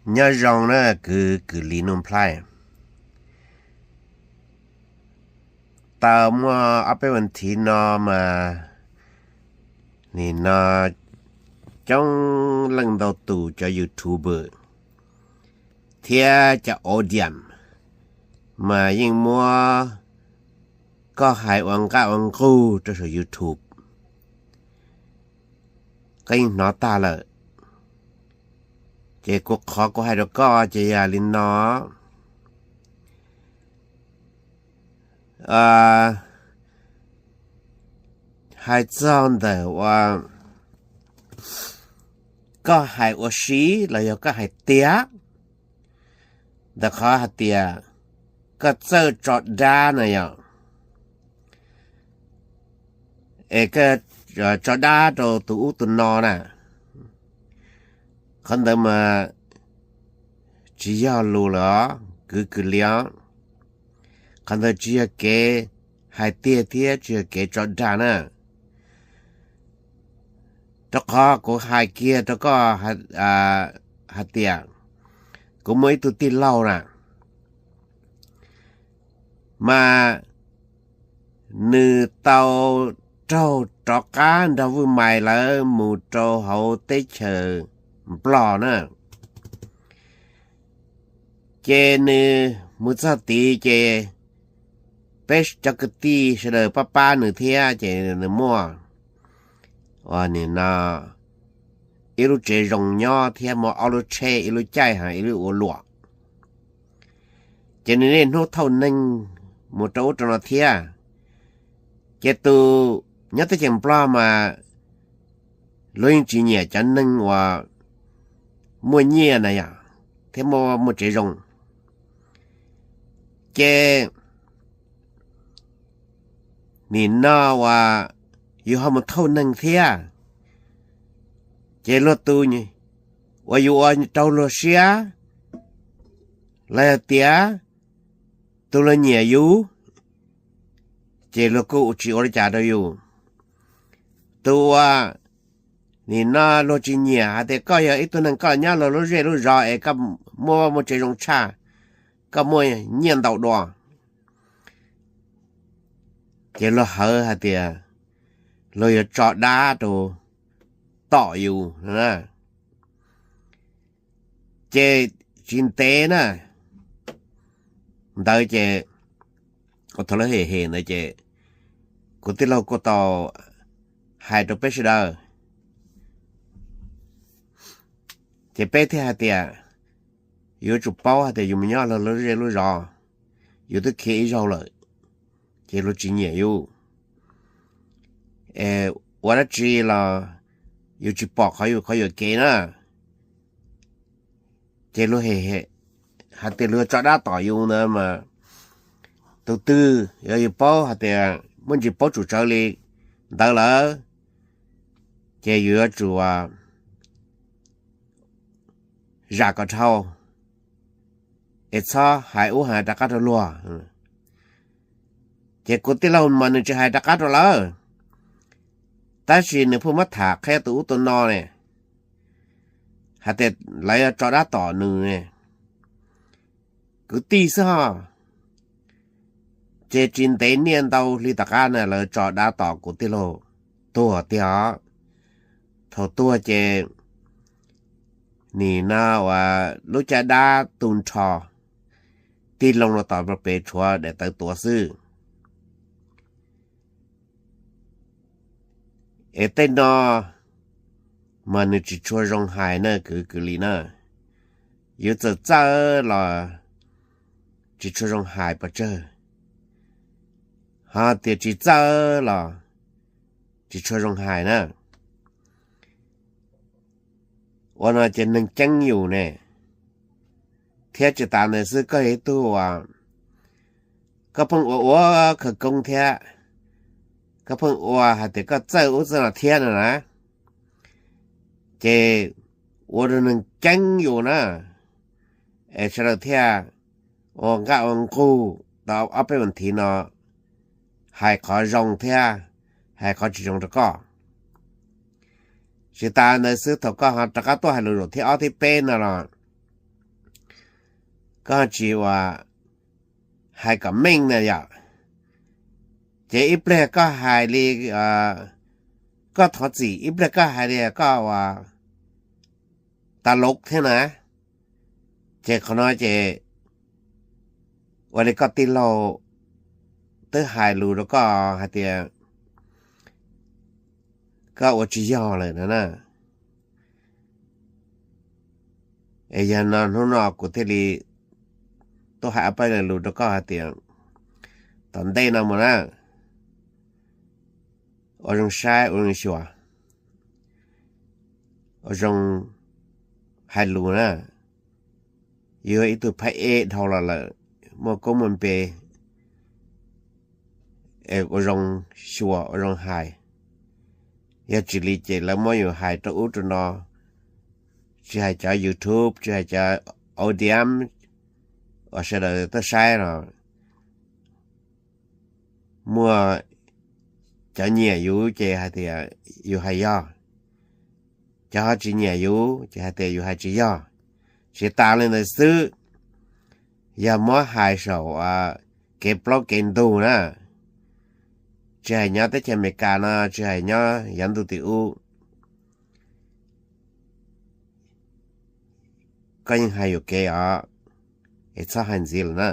Nyob zoo na kwv Kws Lis Nuj Nplhaib. Tau muaj ob peb vas thiv no mas nim no coob leej ntau tus cov YouTuber thiab cov audience mas yeej muab koj hais ua nqaj ua nqug rau saum YouTube, koj yeej hnov tag lawm. Ces kuv qhov kuv hais rau koj ces yog li no. Hais txog ntawm uas koj hais ua si los yog koj hais tiag, ntawm qhov hais tias koj txawj tso dab na yom, es koj tso dab rau tus ub tus no na, qhov ntawd mas tsis yog lus lawm os kwv Kws Lis os. Qhov ntawd tsis yog kev hais tiag thiab tsis yog kev tso dag na. Rau qhov kuv hais kiag rau koj hais tias kuv muaj ib tug tij laug na, mas nws tau raug rov qab nrog Vwj Mais lawv mus rau hauv teb chaws Nplog na. Ces nws mus txog tid ces peb cov kwv tij sawv daws pab pab nws thiab ces nws muaj ua nim no ib lub tsev zoo nyob thiab muaj ob lub tsheb, ib lub caij hos ib lub ua luam. Ces nws niaj hnub thauj neeg mus rau ub rau no thiab. Ces tus nyob teb chaws Nplog mas luag yeej tsis nyiam cov neeg uas muaj nyiaj na yom, thiab muaj muaj tsev zoo. Ces nim no uas yus ho mus thauj neeg thiab, ces luag tus uas yus ua rau luag siab los yog tias tus luag nyiam yus, ces luag kuj tsis ua li cas rau yus. Tus uas nim no luag tsis nyiam hais tias koj yog ib tug neeg koj nyob luag lub zej lub zos es koj muaj vaj muaj tsev zoo tshaj, koj muaj nyiaj ntau dua, ces luag hawv hais tias luag yuav tso dab rau tom yus. Ces tsis ntev na ntawd ces kuv thaum lawv hem hem ntawd ces kuv tij laug kuj tau hais rau peb sawv daws, ces peb thiaj hais tias yuav tsum paub hais tias yus mus nyob luag lub zej lub zos, yus twb khiav ib zaug lawm, ces luag tsis nyiam yus. Ua dab tsi los yus tsis pom qhov yus qhov yuam kev na. Ces luag hem hem hais tias luag tso dab tom yus ntawd mas tus twg yog yus paub hais tias muaj ntsis paub tsum tsawv li ntawd lawm, ces yus yuav tsum zam kom dhau, es txhob hais ub hais rov qab rau luag. Ces kuv tij laug mas nws tsis hais rov qab rau lawv, tab sis nws pheej muab tham qhia tus ub tus no ne, hais tias lawv yuav tso dab tom nws ne, kwv tij xwb ho. Ces tsis ntev niaj ntau hli tom qab na lawv tso dab tom kuv tij laug tuag tiag os. Thaum tuag ces nim no uas lub caj dab tu nrho, tig loo los tom pem tshuav daim tawv tuav xwb. Es tej no mas nws tsis tshua zoo hais na kwv Kws Lis na. Yus txawm txawj los tsis tshua zoo hais pov tsawg, ho tias tsis txawj los tsis tshua zoo hais na. Ua no ces neeg ceeb yus ne, thiab tsis tas ntawd xwb koj yog ib tug uas koj pheej ua ua khawv koob thiab, koj pheej ua hais tias koj txawj ub txawj no thiab no na, ces ua rau neeg ceeb yus na, es sawv daws thiaj ua nqaj ua nqug tau ob peb vas thiv no, hais qhov zoo thiab hais qhov tsis zoo rau koj. Tsis tas ntawd xwb thaum koj ho rov qab tuaj hais lus zaum thib ob thib peb no los koj tsis ua hais kom meej na yom. Ces ib pliag koj hais li koj thov txim, ib pliag koj hais li koj ua tas lov thiab na. Ces qhov no ces ua li koj tij laug twb hais lus rau koj hais tias koj ua tsis yog lawm no na. Es yog no hnub no kuv thiaj li tuaj hais ob peb lo lus rau koj hais tias tom ntej no mus na, ua zoo saib ua zoo xyuas, ua zoo hais lus na. Yus yog ib tug phab ej dhau los lawm, muaj koob muaj npe, ua zoo xyuas ua zoo hais. Yog tsis li ces lawv muab yus hais rau ub rau no, tsis hais cov YouTube, tsis hais cov audience uas sawv daws tuaj saib no, muaj cov nyiam yus ces hais tias yus hais yog, cov ho tsis nyiam yus ces hais tias yus hais tsis yog. Tsis tas li ntawd xwb, yog muab hais saum kev plaub kev ntug na, tsis hais nyob teb chaws Amelikas no, tsis hais nyob yav ntuj tim ub, koj yeej hais yuam kev os, es txhob hais ntxiv lawm na.